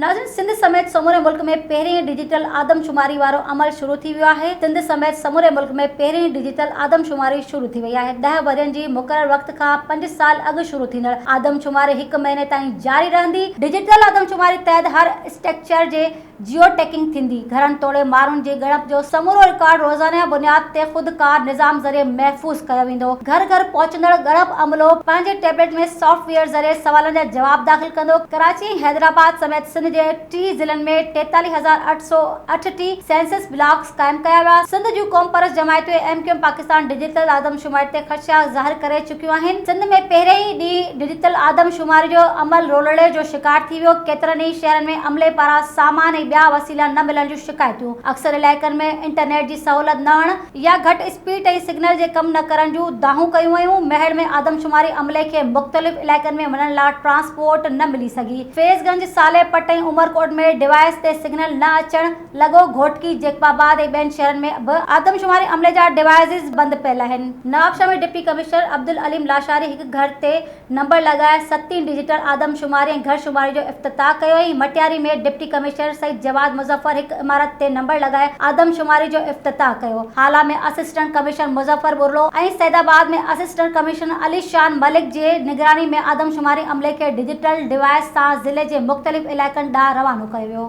ناظرين سنڌ سميت سموري ملڪ ۾ پهرين ڊجيٽل آدمشماري وارو عمل شروع ٿي ويو آهي. سنڌ سميت سموري ملڪ ۾ پهرين ڊجيٽل آدمشماري شروع ٿي وئي آهي. ڏهه ورهين جي مقرر وقت کان پنج سال اڳ شروع ٿيندڙ آدمشماري هڪ مهيني تائين جاري رهندي. ڊجيٽل آدمشماري تحت هر اسٽرڪچر جي جيو ٽيڪنگ ٿيندي، گهرن توڙي ماڻهن جي ڳڻپ جو سمورو رڪارڊ روزانه بنياد تي خودڪار نظام ذريعي محفوظ ڪيو ويندو. گهر گهر پهچندڙ ڳڻپ عملو پنهنجي ٽيبليٽ ۾ سافٽ ويئر ذريعي سوالن جا جواب داخل ڪندو. ڪراچي ۽ حيدرآباد سميت سنڌ جي 30 ضلعن ۾ 43838 سينسس بلاڪس قائم ڪيا ويا. سنڌ جون قومپرست جماعتون ۽ M Q M Pakistan digital آدمشماري تي خدشا ظاهر ڪري چڪيون آهن. سنڌ ۾ پهرين ئي ڏينهن ڊجيٽل آدمشماري جو عمل رولڙي جو شڪار ٿي ويو. ڪيترن ئي شهرن ۾ عملي پاران سامان ۽ ٻيا وسيلا نه ملڻ جون شڪايتون، اڪثر علائقن ۾ انٽرنيٽ جي سهولت نه هئڻ يا گهٽ اسپيڊ ۽ سگنل جي ڪم نه ڪرڻ جون دانهون ڪيون ويون. ميهڙ ۾ آدمشماري عملي کي مختلف علائقن ۾ وڃڻ لا ٽرانسپورٽ نه ملي سگهي. فيض گنج، صالح پٽ ۽ عمرڪوٽ ۾ ڊوائيس تي سگنل نه اچڻ لڳو. گهوٽڪي، جيڪب آباد ۽ ٻين شهرن ۾ به آدمشماري عملي جا ڊوائيسز بند پيل آهن. نوابشاهه ۾ ڊپٽي ڪمشنر عبدالعليم لاشاري هڪ گهر تي نمبر لڳائي ستين ڊجيٽل آدمشماري ۽ گهر شماري جو افتتاح ڪيو ۽ مٽياري ۾ ڊپٽي ڪمشنر سيد جواد مظفر هڪ عمارت تي نمبر لڳائي آدمشماري جو افتتاح ڪيو. Hala ۾ assistant commissioner Muzaffar Buriro ۽ Saeedabad ۾ assistant commissioner Ali Shan Malik جي نگراني ۾ آدمشماري عملي کي ڊجيٽل ڊوائيس سان ضلعي جي مختلف علائقن ڏانهن روانو ڪيو ويو.